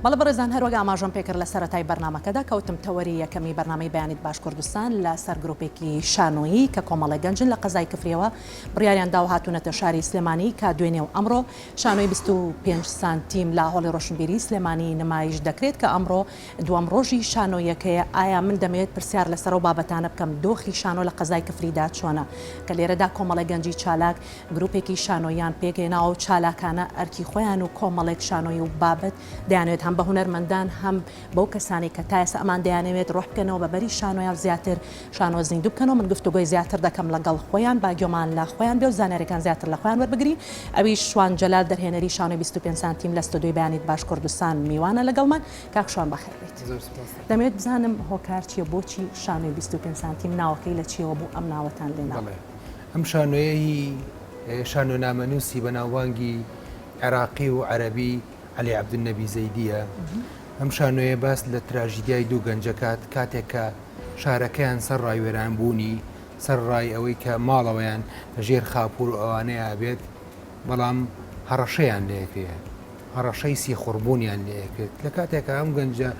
بەڵێ بەڕێزان هەروەک ئاماژەم پێکرد لە سەرەتای بەرنامەکەدا کەوتم تەوەری یەکەمی بەرنامەی بەیانیت باش کوردستان لە سەر گروپێکی شانۆیی کە کۆمەڵێک گەنجن لە قەزای کفریەوە بڕیاریان داوە هاتوونەتە شاری سلێمانی کە دوێنێ و ئەمڕۆ شانۆی 25 سانتیم لە هۆڵی ڕۆشنبیری سلێمانی نمایش دەکرێت کە ئەمڕۆ دووەم ڕۆژی شانۆیەکەیە ئایا من دەمەوێت پرسیار لەسەر ئەو بابەتانە بکەم دۆخی شانۆ لە قەزای کفریدا چۆنە کە لێرەدا کۆمەڵێک گەنجی چالاک گروپێکی شانۆییان پێکهێناوە و چالاکانە ئەرکی خۆیان و کۆمەڵێک شانۆیی و بابەت دەیانەوێت هەم بە هونەرمەندان هەم بەو کەسانەی کە تا ئێستا ئەمان دەیانەوێت ڕۆح بکەنەوە بە بەری شانۆیا و زیاتر شانۆ زیندوو بکەنەوە من گفتوگۆی زیاتر دەکەم لەگەڵ خۆیان با گوێمان لە خۆیان بێ و زانیاریەکان زیاتر لە خۆیان وەربگرین ئەویش شوان جەلال دەرهێنەری شانۆی 25 سانتیم لە ستۆدیۆی بەیانیت باش کوردستان میوانە لەگەڵمان کاک شوان بەخێر بێیت دەمەوێت بزانم هۆکار چیە بۆچی شانۆی 25 سانتیم ناوەکەی لە چیەوە بوو ئەم ناوەتان لێنا؟ ئەم شانۆیە هی شانۆنامەنووسی بەناوبانگی عێراقی و عەرەبی عەلی عەبدولنەبی زەیدییە. ئەم شانۆیە باس لە تراژیدیای دوو گەنج ئەکات کاتێک کە شارەکەیان سەرڕای وێرانبوونی، سەرڕای ئەوەی کە ماڵەوەیان لە ژێر خاپوور و ئەوانەیا بێت، بەڵام هەڕەشەیان لێکرێ. هەڕەشەی سیخوڕبوونیان لێ ئەکرێت لە کاتێکا ئەم گەنجە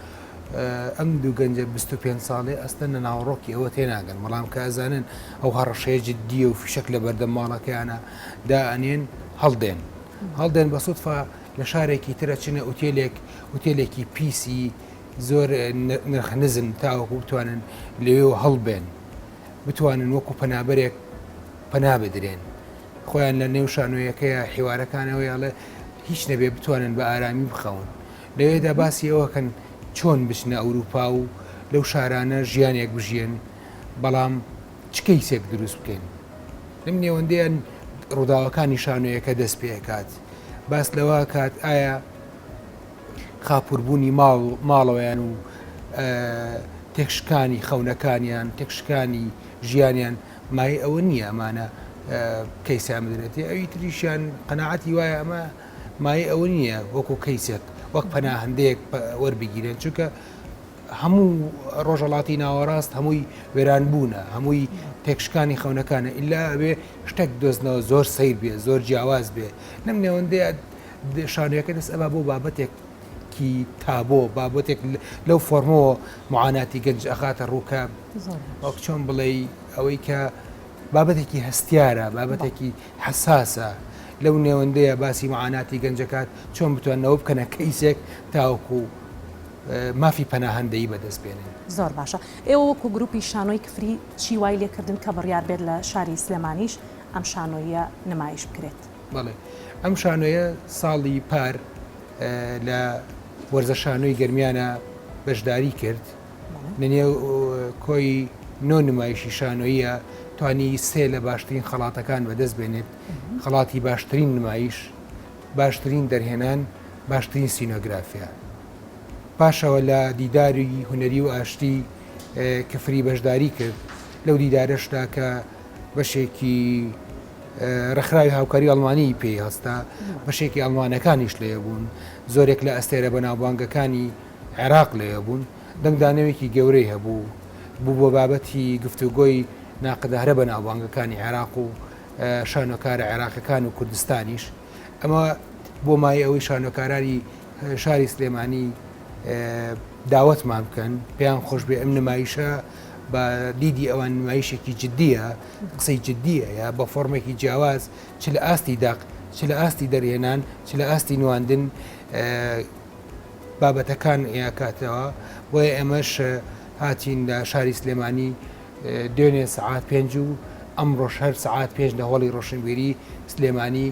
ئەم دوو گەنجە 25 ساڵێ ئەستە لە ناوەڕۆکی ئەوە تێناگەن بەڵام کە ئەزانن ئەو هەڕەشەیە جددیە و فیشەک لە بەردەم ماڵەکەیانە دائەنێن هەڵدێن هەڵدێن بە سوتفە لە شارێکی ترە چنە ئوتێلێک ئوتێلێکی پیسی زۆر نرخ نزم تاوەکو بتوانن لەوێ هەڵبێن بتوانن وەکو پەنابەرێک پەنا بدرێن خۆیان لە نێو شانۆیەکەیا حیوارەکانەوەی ئەڵێ هیچ نەبێ بتوانن بە ئارامی بخەون. لەوێدا باسی ئەوەکەن چۆن بچنە ئەوروپا و لەو شارانە ژیانێک بژیێن، بەڵام چ کەیسێک دروست بکەین؟ لەم نێوەندەیە ڕووداوەکانی شانۆیەکە دەست پێ ئەکات. باس لەوە ئەکات ئایا خاپووربوونی ماڵ ماڵەوەیان و تێکشکانی خەونەکانیان، تێکشکانی ژیانیان مایەی ئەوە نییە ئەمانە کەیسیان بدرێتێ، ئەوی تریشیان قەناعەتی وایە ئەمە مایەی ئەوە نییە وەکو کەیسێک وەک پەناهەندەیەک وەربگیرێن، چونکە هەموو ڕۆژەڵاتی ناوەڕاست هەمووی وێران بوونە، هەمووی تێکشکانی خەونەکانە، ئیلا ئەبێ شتێک دۆزنەوە زۆر سەیر بێ، زۆر جیاواز بێ. لەم نێوەندەیە شانۆیەکە دەست ئەبا بۆ بابەتێک کی تابۆ، بابەتێک لەو فۆرمەوە معاناتی گەنج ئەخاتە ڕوو کە وەک چۆن بڵێی ئەوەی کە بابەتێکی هەستیارە، بابەتێکی حەساسە، لەو نێوەندەیە باسی معاناتی گەنجەکات چۆن بتواننەوە بکەنە کەیسێک تاوەکو مافی پەناهەندەیی بەدەست بێنن. زۆر باشە ئێوە وەکو گروپی شانۆی کفری چی وای لێکردن کە بڕیار بێت لە شاری سلێمانیش ئەم شانۆییە نمایش بکرێت؟ بەڵێ ئەم شانۆیە ساڵی پار لە وەرزە شانۆی گەرمیانە بەشداری کرد لە نێو کۆی نۆ نمایشی شانۆییە توانی سێ لە باشترین خەڵاتەکان بەدەست بێنێت خەڵاتی باشترین نمایش باشترین دەرهێنان باشترین سینۆگرافیا پاشەوە لە دیداری هونەری و ئاشتی کفری بەشداری کرد لەو دیدارەشدا کە بەشێکی ڕێکخراوی هاوکاری ئەڵمانی پێی هەستا، بەشێکی ئەڵمانەکانیش لەوێ بوون، زۆرێک لە ئەستێرە بەناوبانگەکانی عێراق لەوێ بوون، دەنگدانەوێکی گەورەی هەبوو، بوو بە بابەتی گفتوگۆی ناقدە هەرە بەناوبانگەکانی عێراق و شانۆکارە عێراقیەکان و کوردستانیش. ئەمە بۆ مایەی ئەوەی شانۆکارانی شاری سلێمانی داوەتمان بکەن، پێیان خۆش بێ ئەم نمایشە بە دیدی ئەوان نمایشێکی جدییە، قسەی جدی هەیە بە فۆرمێکی جیاواز چ لە ئاستی دەق چ لە ئاستی دەرهێنان چ لە ئاستی نواندن بابەتەکان ئەکاتەوە بۆیە ئێمەش هاتین لە شاری سلێمانی دوێنێ سەعات پێنج و ئەمڕۆش هەر سەعات پێنج لە هۆڵی ڕۆشنبیری سلێمانی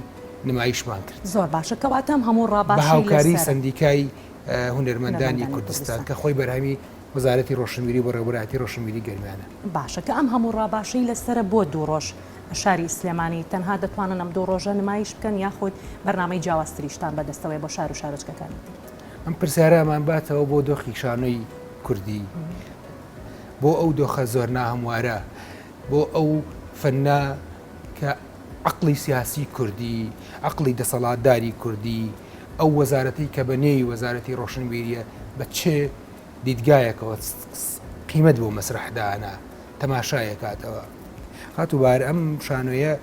نمایشمان کرد. زۆر باشە کەواتە ئەم هەموو بە ڕاباشەی هاوکاری لەسەر. سەندیکای هونەرمەندانی هونەرمەندانی کوردستان کوردستان. کە خۆی بەرهەمی وەزارەتی ڕۆشنبیری و بەڕێوەبەرایەتی ڕۆشنبیری گەرمیانە. باشە کە ئەم هەموو ڕاباشەی لەسەرە بۆ دوو ڕۆژ شاری سلێمانی تەنها دەتوانن ئەم دوو ڕۆژە نمایش بکەن یاخود بەرنامەی جیاوازتریشتان بەدەستەوەیە بۆ شار و شارۆچکەکانی تر؟ ئەم پرسیارە ئەمانباتەوە بۆ دۆخی شانۆی کوردی، بۆ ئەو دۆخە زۆر ناهەموارە، بۆ ئەو فەنە کە عەقڵی سیاسی کوردی، عەقڵی دەسەڵاتداری کوردی، ئەو وەزارەتەی کە بە نێوی وەزارەتی ڕۆشنبیرییە بە چ دیدگایەکەوە قیمەت بۆ مەسرەح دانا تەماشای ئەکاتەوە. خاتوو بەهار ئەم شانۆیە.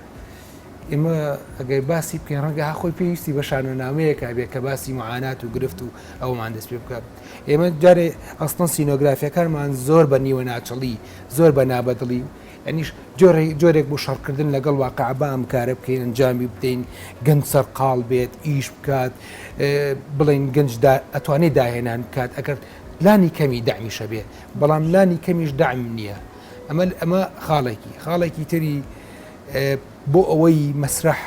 ئێمە ئەگەر باسی بکەین ڕەنگە ها خۆی پێویستی بە شانۆنامەیەک هەبێ کە باسی معانات و گرفت و ئەومان دەست پێ بکات. ئێمە جارێ ئەسڵەن سینۆگرافیەکانمان زۆر بە نیوە ناچڵی، زۆر بە نابەدڵی یانیش جۆرێک بۆ شەڕکردن لەگەڵ واقع با ئەم کارە بکەین ئەنجامی بدەین گەنج سەرقاڵ بێت ئیش بکات بڵێن گەنج ئەتوانێت داهێنان بکات ئەگەر لانی کەمی دەعمیشە بێ بەڵام لانی کەمیش دەعم نییە ئەمە ئەمە خاڵێکی خاڵێکی تری بۆ ئەوەی مەسرح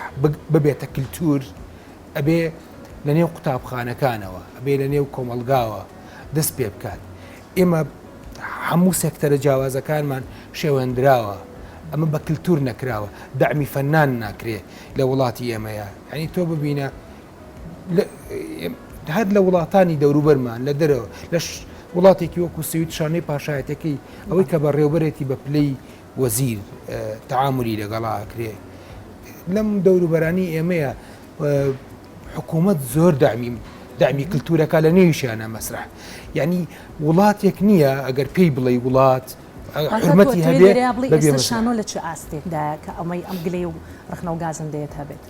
ببێتە کللتور ئەبێ لە نێو قوتابخانەکانەوە ئەبێ لە نێو کۆمەلگاوە دەست پێ بکات ئێمە هەموو سێکتەرە جیاوازەکانمان شێوێندراوە، ئەمە بە کلتور نەکراوە، دەعمی فەنان ناکرێ لە وڵاتی ئێمەیە، یانی تۆ ببینە هەر لە وڵاتانی دەوروبەرمان لە دەرەوە لە وڵاتێکی وەکو سوید شانەی پاشایەتەکەی ئەوەی کە بەڕێوبەرێتی بە پلەی وەزیر تەعامولی لەگەڵا ئەکرێ لەم دەوروبەرانی ئێمەیە حکوومەت زۆر دەعمی دەعمی کللتورەکە لە نێویشیانە مەسرح یعنی وڵاتێک نییە ئەگەر پێی بڵێ وڵات حرمەتی هەبێ بڵێ شانۆ لە چ ئاستێکدایە کە ئەمەی ئەم گلەی و ڕخنە و گازندەیەت هەبێت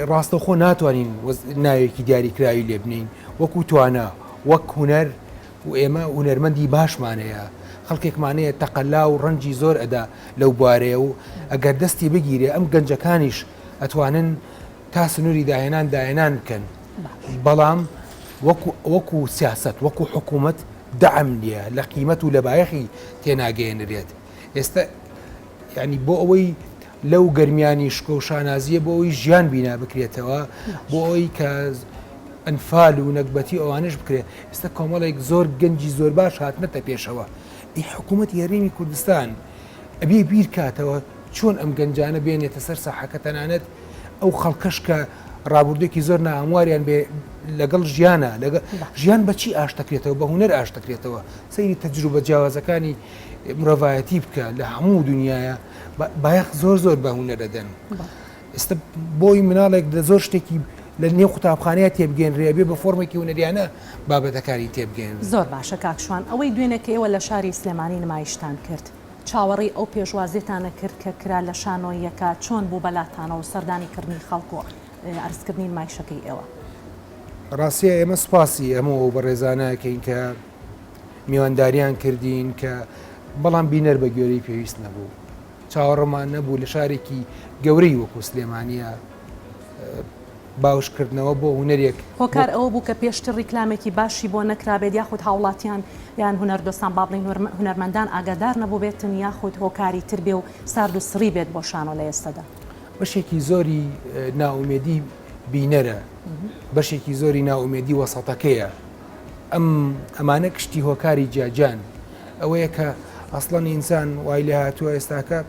ڕاستەوخۆ ناتوانین ناوێکی دیاریکراوی لێ بنین وەکو توانا وەک هوەر و ئێمە هونەرمەندی باشمان هەیە، خەڵکێکمان هەیە تەقەلا و ڕەنجی زۆر ئەدا لەو بوارەیە و ئەگەر دەستی بگیرێ ئەم گەنجەکانیش ئەتوانن تا سنووری داهێنان داهێنان بکەن بەڵام وەکو وەکو سیاسەت وەکو حکوومەت دەعم نییە لە قیمەت و لە بایەخی تێناگەیەنرێت ئێستا یعنی بۆ ئەوەی لەو گەرمیانی شکۆ و شانازییە بۆ ئەوەی ژیان بینا بکرێتەوە، بۆ ئەوەی کە ئەنفال و نەگبەتی ئەوانەش بکرێت، ئێستا کۆمەڵێک زۆر گەنجی زۆر باش هاتنەتە پێشەوە، ئەی حکوومەتی هەرێمی کوردستان ئەبێ بیر کاتەوە چۆن ئەم گەنجانە بێنێتە سەر ساحەکە، تەنانەت ئەو خەڵکەش کە ڕابردووێکی زۆر ناهەمواریان بێ لەگەڵ ژیانە، لەگەڵ ژیان بە چی ئاش دەکرێتەوە؟ بە هونەر ئاش دەکرێتەوە. سەیری تەجروبە جیاوازەکانی مرۆڤایەتی بکە لە هەموو دنیاە بایەخ زۆر زۆر بە هونەر دەدەن ئێستا بۆی مناڵێک لە زۆر شتێکی لە نێو قوتابخانەیە تێبگەنرێ بێ بە فۆرمێکی هونەریانە بابەتەکانی تێبگەن. زۆر باشە کاک شوان ئەوەی دوێنێ کە ئێوە لە شاری سلێمانی نمایشتان کرد چاوەڕێی ئەو پێشوازیەتانە کرد کە کرا لە شانۆییەکە چۆن بوو بەلاتانەوە سەردانی کردنی خەڵک و ئەرزکردنی نمایشەکەی ئێوە؟ ڕاستیە ئێمە سوپاسی هەموو ئەو بەڕێزانە ئەکەین کە میوانداریان کردین کە بەڵام بینەر بە گوێرەی پێویست نەبوو چاوەڕمان نەبوو لە شارێکی گەورەی وەکو سلێمانە باوشکردنەوە بۆ هوەرێک هۆکار ئەوە بوو کە پێشتر ڕیکلامێکی باشی بۆ نەکرابێت یاخود هاوڵاتیان یان هونەردۆستان با بڵێین هونەرمەندان ئاگادار نەبووبێتن یاخود هۆکاری تر بێ و سارد و سڕی بێت بۆ شانۆ لە ئێستەدا. بەشێکی زۆری نائومێدی بینەرە بەشێکی زۆری نائومێدی وەسەتەکەیە ئەم ئەمانە کشتی هۆکاری جیاجیان ئەوەیە کە ئەسڵەن ئینسان وای لێ هاتووە ئێستاکە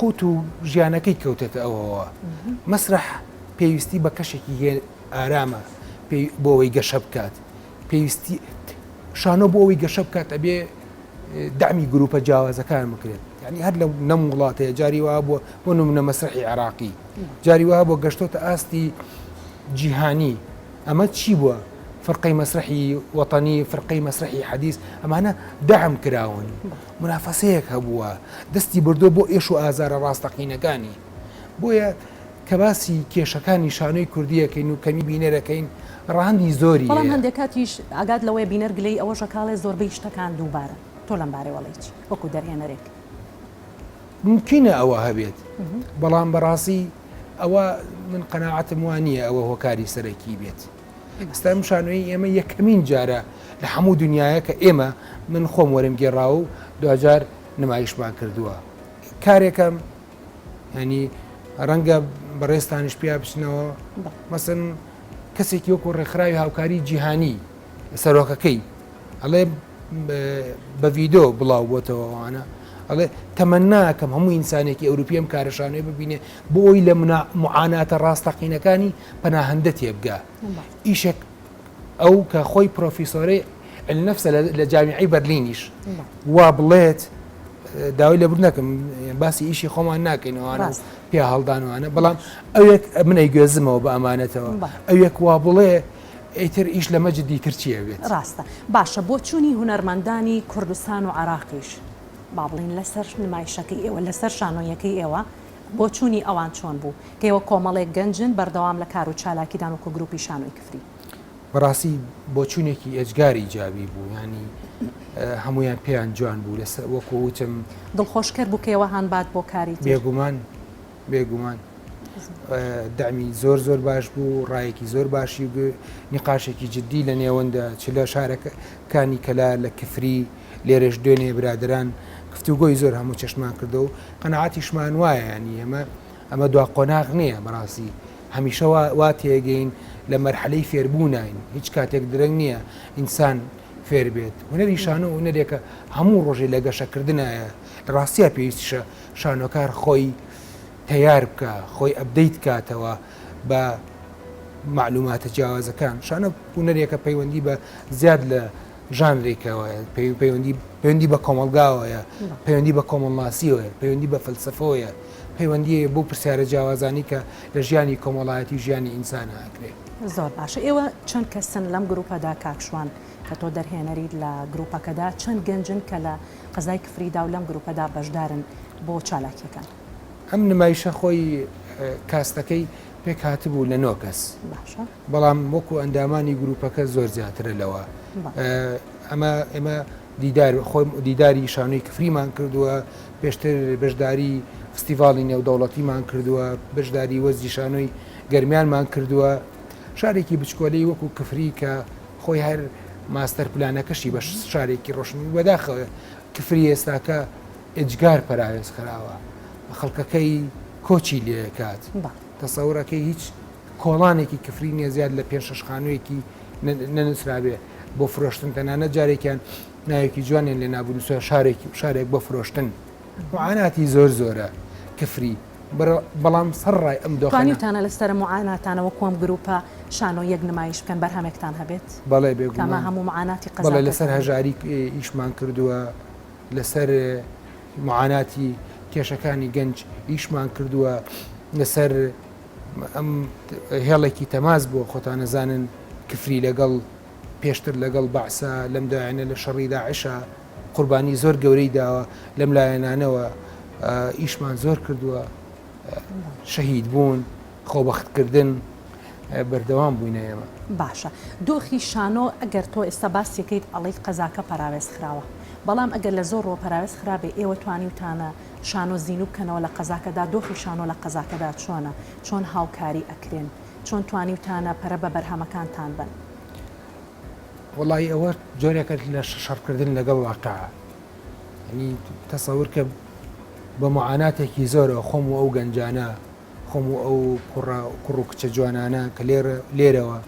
قوت و ژیانەکەی کەوتێتە ئەوەوە مەسرح پێویستی بە کەشێکی ئارامە بۆ ئەوەی گەشە بکات پێویستی شانۆ بۆ ئەوەی گەشە بکات ئەبێ دەعمی گروپە جیاوازەکان بکرێت یعنی هەر لە نەم وڵاتەیە جاری وا بووە بۆ نمونە مەسرحی عێراقی جاری وا بۆ گەشتۆتە ئاستی جیهانی ئەمە چی بووە؟ فرقەی مەسرەحی وەتەنی، فرقەی مەسرەحی حەدیس، ئەمانە دەعم کراون، مونافەسەیەک هەبووە، دەستی بردووە بۆ ئێش و ئازارە ڕاستەقینەکانی. بۆیە کە باسی کێشەکانی شانۆی کوردی ئەکەین و کەمی بینەر ئەکەین، ڕەهەندی زۆری بەڵام هەیە. هەندێک کاتیش ئاگات لەوەیە بینەر گلەیی ئەوەش ئەکا ئەڵێ زۆربەی شتەکان دووبارەن. تۆ لەم بارەیەوە ئەڵێی چی وەکوو دەرهێنەرێک؟ مومکینە ئەوە هەبێت، بەڵام بەڕاستی ئەوە من قەناعەتم وا نییە ئەوە هۆکاری سەرەکی بێت. ئێستا ئەم شانۆیی ئێمە یەکەمین جارە لە هەموو دنیاە کە ئێمە من خۆم وەرم گێڕاوە و دواجار نمایشمان کردووە. کارێکم ینی ڕەنگە بەڕێزتانیش پیا بچنەوە مەسن کەسێکی وەکو ڕێکخراوی هاوکاری جیهانی سەرۆکەکەی ئەڵێ بە ڤیدۆ بڵاو بۆتەوە ئەوانە ئەڵێ تەمەناکەم هەموو ئینسانێکی ئەوروپی ئەم کارە شانۆیە ببینێ بۆ ئەوی لە معاناتە ڕاستەقینەکانی پەناهەندە تێبگا ئیشێک ئەو کە خۆی پرۆفیسۆرەی نفسە لە جامیعی بەرلینیش وا بڵێت داوای لەبر نەکەم باسی ئیشی خۆمان ناکەینەوەوانە پیا هەڵدانوانە بەڵام ئەوێک من ئەیگوێزمەوە بە ئەمانەتەوە ئەوێک وا بڵێ ئیتر ئیش لەمە جدی تر چی ئەبێت؟ ڕاستە. باشە بۆچوونی هونەرمەندانی کوردستان و عێراقیش با بڵێین لەسەر نمایشەکەی ئێوە، لەسەر شانۆییەکەی ئێوە. بۆچوونی ئەوان چۆن بوو کە ئێوە کۆمەڵێک گەنجن بەردەوام لە کار و چالاکیدان وەکو گروپی شانۆی کفری؟ بەڕاستی بۆچوونێکی ئێجگار ئیجابی بوو یانی هەموویان پێیان جوان بوو لەسەر وەکو وتم. دڵخۆشکەر بوو کە ئێوە هانبات بۆ کاری تر. بێگومان بێگومان دەعمی زۆر زۆر باش بوو ڕایەکی زۆر باشی نیقاشێکی جدی لە نێوەندە چ لە شارەکانی کەلار لە کفری لێرەش دوێنێ برادەران گفتوگۆی زۆر هەموو چەشنمان کردو و قەناعەتیشمان وایە یانی ئێمە ئەمە دوا قۆناغ نییە بەڕاستی هەمیشە وا تێگەین لە مەرحەلەی فێربووناین هیچ کاتێک درەنگ نییە ئینسان فێر بێت هونەری شانۆ هونەرێکە هەموو ڕۆژێ لە گەشەکردنایە لە ڕاستیا پێویستیشە شانۆکار خۆی تەیار بکە خۆی update کاتەوە بە مەعلوماتە جیاوازەکان شانۆ هونەرێکە پەیوەندی بە زیاد لە ژانرێکەوەیە، پەیوەندی پەیوەندی بە کۆمەڵگاوەیە، پەیوەندی بە کۆمەڵناسیەوەیە، پەیوەندی بە فەلسەفەوەیە، پەیوەندی بۆ پرسیارە جیاوازانی کە لە ژیانی کۆمەڵایەتی و ژیانی ئینسانا ئەکرێ. زۆر باشە ئێوە چەند کەسن لەم گروپەدا کاک شوان کە تۆ دەرهێنەریت لە گروپەکەدا چەند گەنجن کە لە قەزای کفریدا و لەم گروپەدا بەشدارن بۆ چالاکیەکان؟ ئەم نمایشە خۆی کاستەکەی پێکهاتبوو لە نۆ کەس. باشە. بەڵام وەکو ئەندامانی گروپەکە زۆر زیاترە لەوە. ئەمە ئێمە دیدار خۆم دیداری شانۆی کفریمان کردووە، پێشتر بەشداری فستیڤاڵی نێودەوڵەتیمان کردووە، بەشداری وەرزی شانۆی گەرمیانمان کردووە. شارێکی بچکۆلەی وەکو کفری کە خۆی هەر ماستەر پلانەکەشی بە شارێکی ڕۆشنبیر بەداخەوە کفری ئێستاکە ئێجگار پەراوێز خراوە، خەڵکەکەی کۆچی لێکات. تەسەورەکەی هیچ کۆڵانێکی کفری نیە زیاد لە پێنج شەش خانوویەکی نەنووسرابێ بۆ فرۆشتن تەنانەت جارێکیان ناوێکی جوانیان لێ نابوو نووسرا شارێکی شارێک بۆ فرۆشتن معاناتی زۆر زۆرە کفری بەڵام سەر ڕای ئەم دۆخە توانیوتانە لەسەر معاناتانە وەکو ئەم گروپە شانۆ یەک نمایش بکەن بەرهەمێکتان هەبێت بەڵێ بێگومان کامە هەموو معاناتی قەزاکەتان بەڵێ لەسەر هەژاری ئیشمان کردووە لەسەر معاناتی کێشەکانی گەنج ئیشمان کردووە لەسەر ئەم هێڵێکی تەماس بووە خۆتان ئەزانن کفری لەگەڵ پێشتر لەگەڵ بەعسا لەم دوایانە لە شەڕی داعشا قوربانی زۆر گەورەی داوە لەم لایەنانەوە ئیشمان زۆر کردووە شەهید بوون خۆبەختکردن بەردەوام بووینە ئێمە. باشە دۆخی شانۆ ئەگەر تۆ ئێستا باسیەکەیت ئەڵێیت قەزاکە پەراوێز خراوە بەڵام ئەگەر لە زۆر ڕووە پەراوێز خرابێ ئێوە توانیوتانە شانۆ زینوو بکەنەوە لە قەزاکەدا دۆخی شانۆ لە قەزاکەدا چۆنە؟ چۆن هاوکاری ئەکرێن؟ چۆن توانیوتانە پەرە بە بەرهەمەکانتان بەن؟ وەڵایی ئەوە جۆرێکە لە شەڕکردن لەگەڵ واقع یعنی تەسەور کە بە معاناتێکی زۆرەوە خۆم و ئەو گەنجانە خۆم و ئەو کوڕە کوڕ و کچە جوانانە کە لێرە لێرەوە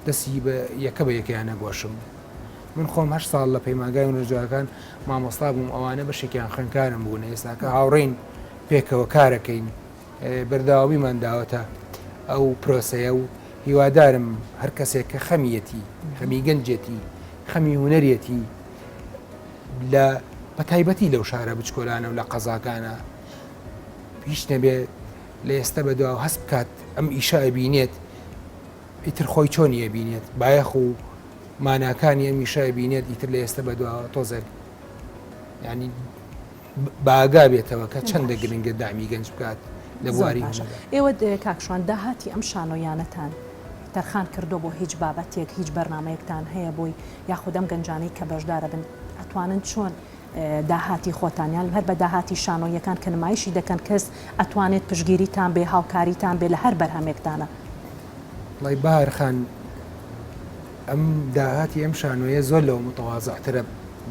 دەستی بە یەکە بە یەکەیان نەگۆشم من خۆم هەشت ساڵ لە پەیمانگای هونەرجوانەکان مامۆستا بووم ئەوانە بەشێکیان خوێندکارم بوون ئێستاکە هاوڕێین پێکەوە کارەکەین بەردەوامیمان داوەتە ئەو پرۆسەیە و هیوادارم هەر کەسێک کە خەمیەتی خەمی گەنجێتی خەمی هونەرێتی لە بەتایبەتی لەو شارە بچکۆلانە و لە قەزاکانە هیچ نەبێ لە ئێستا بەدواوە هەست بکات ئەم ئیشە ئەبینێت ئیتر خۆی چۆنی ئەبینێت بایەخ و ماناکانی ئەم ئیشە ئەبینێت ئیتر لە ئێستا بەدواوە تۆزێک ینی باگا بێتەوە کە چەندە گرنگە دامی گەنج بکات لە بواری ئێوە کاک شوان داهاتی ئەم شانۆیانەتان تەرخان کردو بۆ هیچ بابەتێک هیچ بەرنمەیەکتان هەیە بۆی یاخود ئەم گەنجانەی کە بەشدارە بن ئەتوانن چۆن داهاتی خۆتان یان هەر بە داهاتی شانۆییەکان کە نمایشی دەکەن کەس ئەتوانێت پشتگیریتان بێ هاوکاریتان بێ لە هەر بەرهەمێکتانە. وەڵای بەهار خان ئەم داهاتی ئەم شانۆیە زۆر لەوە متەوازعترە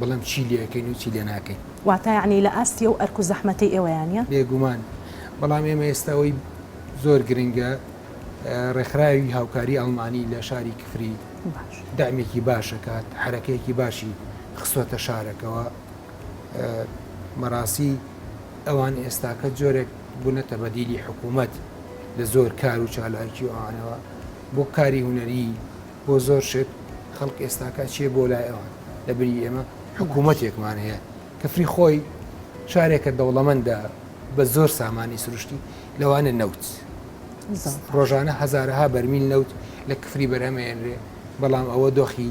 بڵێم چی لێ ئەکەین و چی لێ ناکەین. واتە یەعنی لە ئاستی ئەو ئەرک و زەحمەتەی ئێوەیا نیە؟ بێگومان بەڵام ئێمە ئێستا ئەوەی زۆر گرنگە ڕێکخراوی هاوکاری ئەڵمانی لە شاری کفری دەعمێکی باش ئەکات، حەرەکەیەکی باشی خستۆتە شارەکەوە، بەڕاستی ئەوان ئێستاکە جۆرێک بوونەتە بەدیلی حکوومەت لە زۆر کار و چالاکی و ئەوانەوە بۆ کاری هونەری بۆ زۆر شت خەڵک ئێستاکە ئەچێ بۆ لای ئەوان لە بری ئێمە حکوومەتێکمان هەیە کفری خۆی شارێکە دەوڵەمەندە بە زۆر سامانی سروشتی لەوانە نەوت. ڕۆژانە هەزارەها بەرمیل نەوت لە کفری بەرهەمئێنرێ، بەڵام ئەوە دۆخی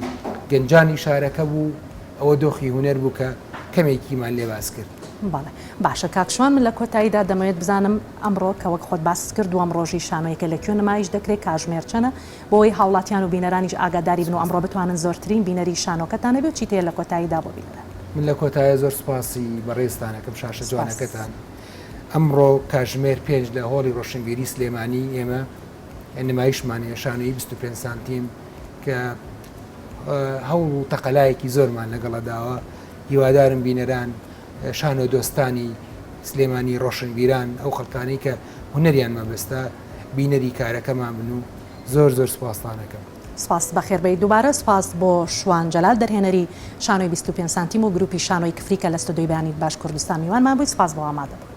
گەنجانی شارەکە بوو، ئەوە دۆخی هونەر بوو کە کەمێکیمان لێ باس کرد. بەڵێ باشە کاک شوان من لە کۆتاییدا دەمەوێت بزانم ئەمڕۆ کە وەک خۆت باست کرد دووەم ڕۆژی شانۆیەکە لە کوێ نمایش دەکرێت کاژمێر چەنە بۆ ئەوەی هاوڵاتیان و بینەرانیش ئاگاداری بن و ئەمڕۆ بتوانن زۆرترین بینەری شانۆکەتان هەبێ و چیت هەیە لە کۆتاییدا بۆ بینەران؟ من لە کۆتاییا زۆر سوپاسی بەڕێزتان ئەکەم شاشە سوپاس. جوانەکەتان. ئەمڕۆ کاژمێر پێنج لە هۆڵی ڕۆشنبیری سلێمانی ئێمە نمایشمان هەیە شانۆیی 25 سانتیم کە هەوڵ و تەقەلایەکی زۆرمان لەگەڵە داوە هیوادارم بینەران شانۆ دۆستانی سلێمانی ڕۆشنبیران ئەو خەڵکانەی کە هونەریان مەبەستە بینەری کارەکەمان بن و زۆر زۆر سوپاستان ئەکەم. سپاس بەخێربێی دووبارە سپاس بۆ شوان جەلال دەرهێنەری شانۆی 25 سانتیم و گروپی شانۆی کفری کە لە ستۆدیۆی بەیانی باش کوردستان میوانمان بووی سپاس بۆ ئامادەبوون.